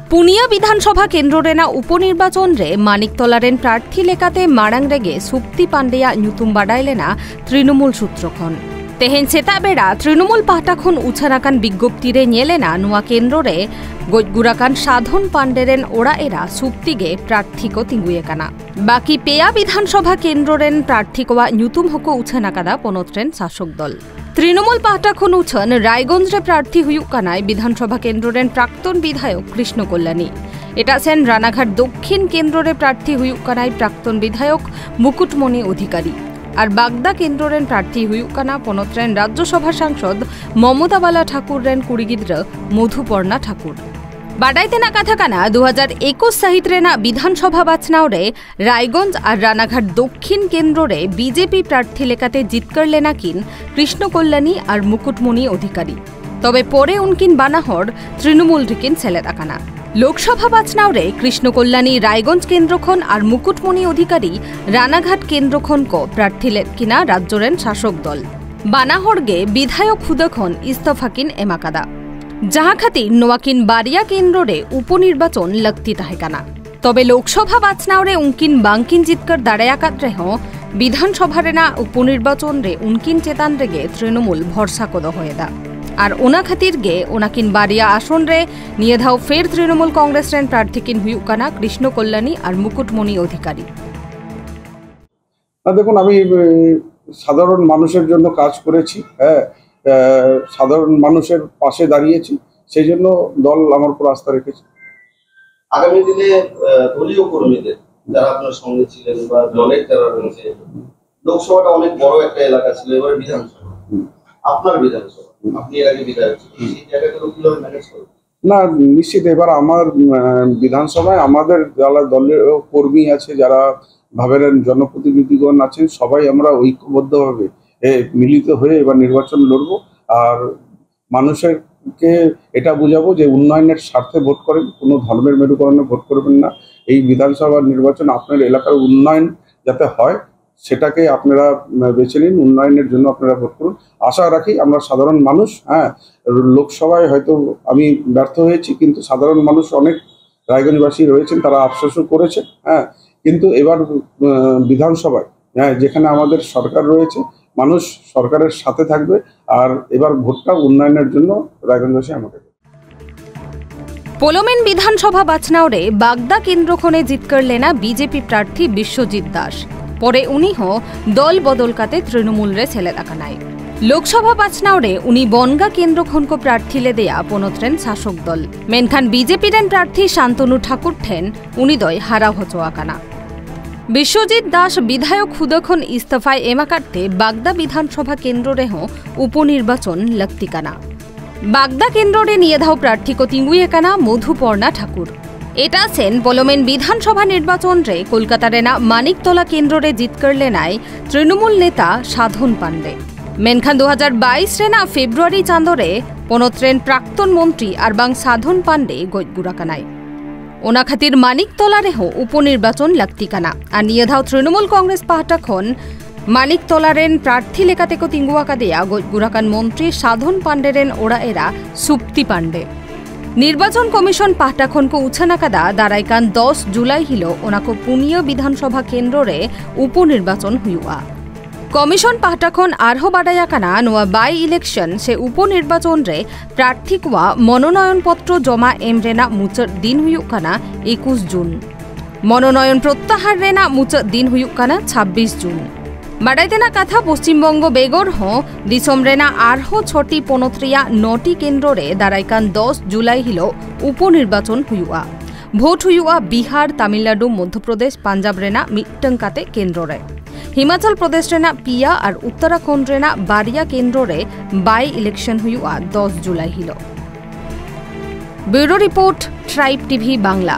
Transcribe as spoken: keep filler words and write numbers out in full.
ᱯᱩᱱᱭᱟᱹ ᱵᱤᱫᱷᱟᱱᱥᱚᱵᱷᱟ ᱠᱮᱱᱫᱨᱚ ᱨᱮᱱᱟᱜ ᱩᱯᱚᱱᱤᱨᱵᱟᱪᱚᱱ ᱨᱮ ᱢᱟᱱᱤᱠᱛᱚᱞᱟ ᱨᱮᱱ ᱯᱨᱟᱨᱛᱷᱤ ᱞᱮᱠᱟᱛᱮ ᱢᱟᱲᱟᱝ ᱨᱮᱜᱮ ᱥᱩᱯᱛᱤ ᱯᱟᱱᱰᱮᱭᱟᱜ ᱧᱩᱛᱩᱢ ᱵᱟᱰᱟᱭ ᱞᱮᱱᱟ ᱛᱨᱤᱱᱚᱢᱩᱞ ᱥᱩᱛᱨᱚ ᱠᱷᱚᱱ᱾ ᱛᱮᱦᱮᱧ ᱥᱮᱛᱟᱜ ᱵᱮᱲᱟ ᱛᱨᱤᱱᱚᱢᱩᱞ ᱯᱟᱦᱴᱟ ᱠᱷᱚᱱ ᱩᱪᱷᱟᱹᱱ ᱟᱠᱟᱱ ᱵᱤᱜᱽᱜᱚᱯᱛᱤ ᱨᱮ ᱧᱮᱞ ᱮᱱᱟ ᱱᱚᱣᱟ ᱠᱮᱱᱫᱨᱚ ᱨᱮ ᱜᱚᱡ ᱜᱩᱨ ᱟᱠᱟᱱ ᱥᱟᱫᱷᱚᱱ ᱯᱟᱱᱰᱮ ᱨᱮᱱ ᱚᱲᱟᱜ ᱮᱨᱟ ᱥᱩᱯᱛᱤ ᱜᱮ ᱯᱨᱟᱨᱛᱷᱤ ᱠᱚ ᱛᱤᱸᱜᱩᱭᱮ ᱠᱟᱱᱟ᱾ ᱵᱟᱹᱠᱤ ᱯᱮᱭᱟ ᱵᱤᱫᱷᱟᱱᱥᱚᱵᱷᱟ ᱠᱮᱱᱫᱨᱚ ᱨᱮᱱ ᱯᱨᱟᱨᱛᱷᱤ ᱠᱚᱣᱟᱜ ᱧᱩᱛᱩᱢ ᱦᱚᱸᱠᱚ ᱩᱪᱷᱟᱹᱱ ᱟᱠᱟᱫᱟ ᱯᱚᱱᱚᱛ ᱨᱮᱱ ᱥᱟᱥᱚᱠ ᱫᱚᱞ᱾ ᱛᱨᱤᱱᱚᱢᱩᱞ ᱯᱟᱦᱴᱟ ᱠᱷᱚᱱ ᱩᱪᱷᱟᱹᱱ ᱨᱟᱭᱜᱚᱸᱡᱽ ᱨᱮ ᱯᱨᱟᱨᱛᱷᱤ ᱦᱩᱭᱩᱜ ᱠᱟᱱᱟᱭ ᱵᱤᱫᱷᱟᱱᱥᱚᱵᱷᱟ ᱠᱮᱱᱫᱨᱚ ᱨᱮᱱ ᱯᱨᱟᱠᱛᱚᱱ ᱵᱤᱫᱷᱟᱭᱚᱠ ᱠᱨᱤᱥᱱᱚ ᱠᱚᱞᱞᱟᱱᱤ᱾ ᱮᱴᱟᱜ ᱥᱮᱱ ᱨᱟᱱᱟᱜᱷᱟᱴ ᱫᱚᱠᱠᱷᱤᱱ ᱠᱮᱱᱫᱨᱚ ᱨᱮ ᱯᱨᱟᱨᱛᱷᱤ ᱦᱩᱭᱩᱜ ᱠᱟᱱᱟᱭ ᱯᱨᱟᱠᱛᱚᱱ ᱵᱤᱫᱷᱟᱭᱚᱠ ᱢᱩᱠᱩᱴᱢᱚᱱᱤ ᱚᱫᱷᱤᱠᱟᱨᱤ᱾ ᱟᱨ ᱵᱟᱜᱽᱫᱟ ᱠᱮᱱᱫᱨᱚ ᱨᱮᱱ ᱯᱨᱟᱨᱛᱷᱤ ᱦᱩᱭᱩᱜ ᱠᱟᱱᱟ ᱯᱚᱱᱚᱛ ᱨᱮᱱ ᱨᱟᱡᱽᱡᱚᱥᱚᱵᱷᱟ ᱥᱟᱝᱥᱚᱫ ᱢᱚᱢᱚᱛᱟ ᱵᱟᱞᱟ ᱴᱷᱟᱠᱩᱨ ᱨᱮᱱ ᱠᱩᱲᱤ ᱜᱤᱫᱽᱨᱟᱹ ᱢᱚᱫᱷᱩᱯᱚᱨᱱᱟ ᱴᱷᱟᱠᱩᱨ᱾ ᱵᱟᱰᱟᱭ ᱛᱮᱱᱟᱜ ᱠᱟᱛᱷᱟ ᱠᱟᱱᱟ, ᱫᱩ ᱦᱟᱡᱟᱨ ᱮᱠᱩᱥ ᱥᱟᱹᱦᱤᱛ ᱨᱮᱱᱟᱜ ᱵᱤᱫᱷᱟᱱᱥᱚᱵᱷᱟ ᱵᱟᱪᱷᱱᱟᱣ ᱨᱮ ᱨᱟᱭᱜᱚᱸᱡᱽ ᱟᱨ ᱨᱟᱱᱟᱜᱷᱟᱴ ᱫᱚᱠᱠᱷᱤᱱ ᱠᱮᱱᱫᱨᱚ ᱨᱮ ᱵᱤᱡᱮᱯᱤ ᱯᱨᱟᱨᱛᱷᱤ ᱞᱮᱠᱟᱛᱮ ᱡᱤᱛᱠᱟᱹᱨ ᱞᱮᱱᱟ ᱠᱤᱱ ᱠᱨᱤᱥᱱᱚ ᱠᱚᱞᱞᱟᱱᱤ ᱟᱨ ᱢᱩᱠᱩᱴᱢᱚᱱᱤ ᱚᱫᱷᱤᱠᱟᱨᱤ᱾ ᱛᱚᱵᱮ ᱯᱚᱨᱮ ᱩᱱᱠᱤᱱ ᱵᱟᱱᱟ ᱦᱚᱲ ᱛᱨᱤᱱᱚᱢᱩᱞ ᱨᱮᱠᱤᱱ ᱥᱮᱞᱮᱫ ᱟᱠᱟᱱᱟ᱾ ᱞᱳᱠᱥᱚᱵᱷᱟ ᱵᱟᱪᱷᱱᱟᱣ ᱨᱮ ᱠᱨᱤᱥᱱᱚ ᱠᱚᱞᱞᱟᱱᱤ ᱨᱟᱭᱜᱚᱸᱡᱽ ᱠᱮᱱᱫᱨᱚ ᱠᱷᱚᱱ ᱟᱨ ᱢᱩᱠᱩᱴᱢᱚᱱᱤ ᱚᱫᱷᱤᱠᱟᱨᱤ ᱨᱟᱱᱟᱜᱷᱟᱴ ᱠᱮᱱᱫᱨᱚ ᱠᱷᱚᱱ ᱠᱚ ᱯᱨᱟᱨᱛᱷᱤ ᱞᱮᱫ ᱠᱤᱱᱟ ᱨᱟᱡᱽᱡᱚ ᱨᱮᱱ ᱥᱟᱥᱚᱠ ᱫᱚᱞ᱾ ᱵᱟᱱᱟ ᱦᱚᱲ ᱜᱮ ᱵᱤᱫᱷᱟᱭᱚᱠ ᱦᱩᱫᱟᱹ ᱠᱷᱚᱱ ᱤᱥᱛᱚᱯᱷᱟ ᱠᱤᱱ ᱮᱢ ᱟᱠᱟᱫᱟ, ᱡᱟᱦᱟᱸ ᱠᱷᱟᱹᱛᱤᱨ ᱱᱚᱣᱟ ᱠᱤᱱ ᱵᱟᱨᱭᱟ ᱠᱮᱱᱫᱨᱚ ᱨᱮ ᱩᱯᱚᱱᱤᱨᱵᱟᱪᱚᱱ ᱞᱟᱹᱠᱛᱤ ᱛᱟᱦᱮᱸ ᱠᱟᱱᱟ᱾ ᱛᱚᱵᱮ ᱞᱳᱠᱥᱚᱵᱷᱟ ᱵᱟᱪᱷᱱᱟᱣ ᱨᱮ ᱩᱱᱠᱤᱱ ᱵᱟᱝᱠᱤᱱ ᱡᱤᱛᱠᱟᱹᱨ ᱫᱟᱲᱮ ᱟᱠᱟᱫ ᱨᱮᱦᱚᱸ, ᱵᱤᱫᱷᱟᱱᱥᱚᱵᱷᱟ ᱨᱮᱱᱟᱜ ᱩᱯᱚᱱᱤᱨᱵᱟᱪᱚᱱ ᱨᱮ ᱩᱱᱠᱤᱱ ᱪᱮᱛᱟᱱ ᱨᱮᱜᱮ ᱛᱨᱤᱱᱚᱢᱩᱞ ᱵᱷᱚᱨᱥᱟ ᱠᱚ ᱫᱚᱦᱚᱭᱮᱫᱟ᱾ ᱟᱨ ᱚᱱᱟ ᱠᱷᱟᱹᱛᱤᱨ ᱜᱮ ᱚᱱᱟᱠᱤᱱ ᱵᱟᱨᱭᱟ ᱟᱥᱚᱱ ᱨᱮ ᱱᱤᱭᱟᱹ ᱫᱷᱟᱣ ᱯᱷᱮᱨ ᱛᱨᱤᱱᱚᱢᱩᱞ ᱠᱚᱝᱜᱨᱮᱥ ᱨᱮᱱ ᱯᱨᱟᱨᱛᱷᱤ ᱠᱤᱱ ᱦᱩᱭᱩᱜ ᱠᱟᱱᱟ ᱠᱨᱤᱥᱱᱚ ᱠᱚᱞᱞᱟᱱᱤ ᱟᱨ ᱢᱩᱠᱩᱴᱢᱚᱱᱤ ᱚᱫᱷᱤᱠᱟᱨᱤ᱾ না, দেখুন, আমি এ, সাধারণ মানুষের জন্য কাজ করেছি। হ্যাঁ, এ, সাধারণ মানুষের পাশে দাঁড়িয়েছি, সেই জন্য দল আমার উপর আস্থা রেখেছে। আগামী দিনে আহ, দলীয় কর্মীদের, যারা আপনার সঙ্গে ছিলেন বা দলের যারা রয়েছে, লোকসভাটা অনেক বড় একটা এলাকা ছিল, এবার বিধানসভা, হুম। আপনার বিধানসভা, আপনি এর আগে বিধায়ক ছিলেন, সেই জায়গাগুলো কিভাবে ম্যানেজ করবেন? না, নিশ্চিত এবার আমার আহ, বিধানসভায় আমাদের যারা দলীয় কর্মী আছে, যারা ভাবেন জনপ্রতিনিধিগণ আছেন, সবাই আমরা ঐক্যবদ্ধভাবে এ, মিলিত হয়ে এবার নির্বাচন লড়ব। আর মানুষকে এটা বুঝাবো যে উন্নয়নের স্বার্থে ভোট করেন, কোনো ধর্মের মেরুকরণে ভোট করবেন না। এই বিধানসভা নির্বাচন আপনার এলাকার উন্নয়ন যাতে হয়, সেটাকে আপনারা, উম, বেছে নিন, উন্নয়নের জন্য আপনারা ভোট করুন। আশা রাখি আমরা সাধারণ মানুষ, হ্যাঁ, লোকসভায় হয়তো আমি ব্যর্থ হয়েছি, কিন্তু সাধারণ মানুষ অনেক রায়গঞ্জবাসী রয়েছেন, তারা আফসোসও করেছে, হ্যাঁ, কিন্তু এবার, উম, বিধানসভায়, হ্যাঁ, যেখানে আমাদের সরকার রয়েছে, মানুষ সরকারের সাথে থাকবে। আর এবার ভোটটা উন্নয়নের জন্য রায়গঞ্জবাসী আমাকে দেবে। ᱯᱚᱞᱚᱢᱮᱱ ᱵᱤᱫᱷᱟᱱᱥᱚᱵᱷᱟ ᱵᱟᱪᱷᱱᱟᱣ ᱨᱮ ᱵᱟᱜᱽᱫᱟ ᱠᱮᱱᱫᱨᱚ ᱠᱷᱚᱱᱮ ᱡᱤᱛᱠᱟᱹᱨ ᱞᱮᱱᱟ ᱵᱤᱡᱮᱯᱤ ᱯᱨᱟᱨᱛᱷᱤ ᱵᱤᱥᱥᱚᱡᱤᱛ ᱫᱟᱥ᱾ ᱯᱚᱨᱮ ᱩᱱᱤ ᱦᱚᱸ ᱫᱚᱞ ᱵᱚᱫᱚᱞ ᱠᱟᱛᱮ ᱛᱨᱤᱱᱚᱢᱩᱞ ᱨᱮ ᱥᱮᱞᱮᱫ ᱟᱠᱟᱱᱟᱭ᱾ ᱞᱳᱠᱥᱚᱵᱷᱟ ᱵᱟᱪᱷᱱᱟᱣ ᱨᱮ ᱩᱱᱤ ᱵᱚᱱᱜᱟ ᱠᱮᱱᱫᱨᱚ ᱠᱷᱚᱱ ᱠᱚ ᱯᱨᱟᱨᱛᱷᱤ ᱞᱮᱫᱮᱭᱟ ᱯᱚᱱᱚᱛ ᱨᱮᱱ ᱥᱟᱥᱚᱠ ᱫᱚᱞ᱾ ᱢᱮᱱᱠᱷᱟᱱ ᱵᱤᱡᱮᱯᱤ ᱨᱮᱱ ᱯᱨᱟᱨᱛᱷᱤ ᱥᱟᱱᱛᱚᱱᱩ ᱴᱷᱟᱠᱩᱨ ᱴᱷᱮᱱ ᱩᱱᱤ ᱫᱚᱭ ᱦᱟᱨᱟᱣ ᱦᱚᱪᱚ ᱟᱠᱟᱱᱟ᱾ ᱵᱤᱥᱥᱚᱡᱤᱛ ᱫᱟᱥ ᱵᱤᱫᱷᱟᱭᱚᱠ ᱦᱩᱫᱟᱹ ᱠᱷᱚᱱ ᱤᱥᱛᱚᱯᱷᱟᱭ ᱮᱢ ᱟᱠᱟᱫ ᱛᱮ ᱵᱟᱜᱽᱫᱟ ᱵᱤᱫᱷᱟᱱᱥᱚᱵᱷᱟ ᱠᱮᱱᱫᱨᱚ ᱨᱮᱦᱚᱸ ᱩᱯᱚᱱᱤᱨᱵᱟᱪᱚᱱ ᱞᱟᱹᱠᱛᱤ ᱠᱟᱱᱟ᱾ ᱵᱟᱜᱽᱫᱟ ᱠᱮᱱᱫᱨᱚ ᱨᱮ ᱱᱤᱭᱟᱹ ᱫᱷᱟᱣ ᱯᱨᱟᱨᱛᱷᱤ ᱠᱚ ᱛᱤᱸᱜᱩᱭ ᱟᱠᱟᱱᱟ ᱢᱚᱫᱷᱩᱯᱚᱨᱬᱟ ᱴᱷᱟᱠᱩᱨ᱾ ᱮᱴᱟᱜ ᱥᱮᱱ ᱯᱚᱞᱚᱢᱮᱱ ᱵᱤᱫᱷᱟᱱᱥᱚᱵᱷᱟ ᱱᱤᱨᱵᱟᱪᱚᱱ ᱨᱮ ᱠᱳᱞᱠᱟᱛᱟ ᱨᱮᱱᱟᱜ ᱢᱟᱱᱤᱠᱛᱚᱞᱟ ᱠᱮᱱᱫᱨᱚ ᱨᱮ ᱡᱤᱛᱠᱟᱹᱨ ᱞᱮᱱᱟᱭ ᱛᱨᱤᱱᱚᱢᱩᱞ ᱱᱮᱛᱟ ᱥᱟᱫᱷᱚᱱ ᱯᱟᱱᱰᱮ᱾ ᱢᱮᱱᱠᱷᱟᱱ ᱫᱩ ᱦᱟᱡᱟᱨ ᱵᱟᱭᱤᱥ ᱨᱮᱱᱟᱜ ᱯᱷᱮᱵᱽᱨᱩᱣᱟᱨᱤ ᱪᱟᱸᱫᱚ ᱨᱮ ᱯᱚᱱᱚᱛ ᱨᱮᱱ ᱯᱨᱟᱠᱛᱚᱱ ᱢᱚᱱᱛᱨᱤ ᱟᱨᱵᱟᱝ ᱥᱟᱫᱷᱚᱱ ᱯᱟᱱᱰᱮ ᱜᱚᱡ ᱜᱩᱨ ᱟᱠᱟᱱᱟᱭ᱾ ᱚᱱᱟ ᱠᱷᱟᱹᱛᱤᱨ ᱢᱟᱱᱤᱠᱛᱚᱞᱟ ᱨᱮᱦᱚᱸ ᱩᱯᱚᱱᱤᱨᱵᱟᱪᱚᱱ ᱞᱟᱹᱠᱛᱤ ᱠᱟᱱᱟ᱾ ᱟᱨ ᱱᱤᱭᱟᱹ ᱫᱷᱟᱣ ᱛᱨᱤᱱᱚᱢᱩᱞ ᱠᱚᱝᱜᱨᱮᱥ ᱯᱟᱦᱴᱟ ᱠᱷᱚᱱ ᱢᱟᱱᱤᱠᱛᱚᱞᱟ ᱨᱮᱱ ᱯᱨᱟᱨᱛᱷᱤ ᱞᱮᱠᱟᱛᱮ ᱠᱚ ᱛᱤᱸᱜᱩ ᱟᱠᱟᱫᱮᱭᱟ ᱜᱚᱡ ᱜᱩᱨ ᱟᱠᱟᱱ ᱢᱚᱱᱛᱨᱤ ᱥᱟᱫᱷᱚᱱ ᱯᱟᱱᱰᱮ ᱨᱮᱱ ᱚᱲᱟᱜ ᱮᱨᱟ ᱥᱩᱯᱛᱤ ᱯᱟᱱᱰᱮ᱾ ᱱᱤᱨᱵᱟᱪᱚᱱ ᱠᱚᱢᱤᱥᱚᱱ ᱯᱟᱦᱴᱟ ᱠᱷᱚᱱ ᱠᱚ ᱩᱪᱷᱟᱹᱱ ᱟᱠᱟᱫᱟ ᱫᱟᱨᱟᱭ ᱠᱟᱱ ᱫᱚᱥ ᱡᱩᱞᱟᱭ ᱦᱤᱞᱚᱜ ᱚᱱᱟ ᱠᱚ ᱯᱩᱱᱭᱟᱹ ᱵᱤᱫᱷᱟᱱᱥᱚᱵᱷᱟ ᱠᱮᱱᱫᱨᱚ ᱨᱮ ᱩᱯᱚᱱᱤᱨᱵᱟᱪᱚᱱ ᱦᱩᱭᱩᱜᱼᱟ᱾ ᱠᱚᱢᱤᱥᱚᱱ ᱯᱟᱦᱴᱟ ᱠᱷᱚᱱ ᱟᱨᱦᱚᱸ ᱵᱟᱰᱟᱭ ᱟᱠᱟᱱᱟ, ᱱᱚᱣᱟ ᱵᱟᱭ ᱤᱞᱮᱠᱥᱚᱱ ᱥᱮ ᱩᱯᱚᱱᱤᱨᱵᱟᱪᱚᱱ ᱨᱮ ᱯᱨᱟᱨᱛᱷᱤ ᱠᱚᱣᱟᱜ ᱢᱚᱱᱚᱱᱚᱭᱚᱱ ᱯᱚᱛᱨᱚ ᱡᱚᱢᱟ ᱮᱢ ᱨᱮᱱᱟᱜ ᱢᱩᱪᱟᱹᱫ ᱫᱤᱱ ᱦᱩᱭᱩᱜ ᱠᱟᱱᱟ ᱮᱠᱩᱥ ᱡᱩᱱ᱾ ᱢᱚᱱᱚᱱᱚᱭᱚᱱ ᱯᱨᱚᱛᱛᱟᱦᱟᱨ ᱨᱮᱱᱟᱜ ᱢᱩᱪᱟᱹᱫ ᱫᱤᱱ ᱦᱩᱭᱩᱜ ᱠᱟᱱᱟ ᱪᱷᱟᱵᱵᱤᱥ ᱡᱩᱱ᱾ ᱵᱟᱰᱟᱭ ᱛᱮᱱᱟᱜ ᱠᱟᱛᱷᱟ, ᱯᱚᱥᱪᱤᱢ ᱵᱚᱝᱜᱚ ᱵᱮᱜᱚᱨ ᱦᱚᱸ ᱫᱤᱥᱚᱢ ᱨᱮᱱᱟᱜ ᱟᱨᱦᱚᱸ ᱪᱷᱚᱴᱤ ᱯᱚᱱᱚᱛ ᱨᱮᱭᱟᱜ ᱱᱚᱴᱤ ᱠᱮᱱᱫᱨᱚ ᱨᱮ ᱫᱟᱨᱟᱭ ᱠᱟᱱ ᱫᱚᱥ ᱡᱩᱞᱟᱭ ᱦᱤᱞᱚᱜ ᱩᱯᱚᱱᱤᱨᱵᱟᱪᱚᱱ ᱦᱩᱭᱩᱜᱼᱟ᱾ ᱵᱷᱳᱴ ᱦᱩᱭᱩᱜᱼᱟ ᱵᱤᱦᱟᱨ, ᱛᱟᱢᱤᱞᱱᱟᱰᱩ, ᱢᱚᱫᱷᱭᱚ ᱯᱨᱚᱫᱮᱥ, ᱯᱟᱧᱡᱟᱵ ᱨᱮᱱᱟᱜ ᱢᱤᱫᱴᱟᱝ ᱠᱟᱛᱮ ᱠᱮᱱᱫᱨᱚ ᱨᱮ᱾ ᱦᱤᱢᱟᱪᱚᱞ ᱯᱨᱚᱫᱮᱥ ᱨᱮᱱᱟᱜ ᱯᱮᱭᱟ ᱟᱨ ᱩᱛᱛᱚᱨᱟᱠᱷᱚᱸᱰ ᱨᱮᱱᱟᱜ ᱵᱟᱨᱭᱟ ᱠᱮᱱᱫᱨᱚ ᱨᱮ ᱵᱟᱭ ᱤᱞᱮᱠᱥᱚᱱ ᱦᱩᱭᱩᱜᱼᱟ ᱫᱚᱥ ᱡᱩᱞᱟᱭ ᱦᱤᱞᱚᱜ᱾ ᱵᱤᱭᱩᱨᱳ ᱨᱤᱯᱳᱨᱴ, ᱴᱨᱟᱭᱤᱵᱽ ᱴᱤᱵᱷᱤ ᱵᱟᱝᱞᱟ᱾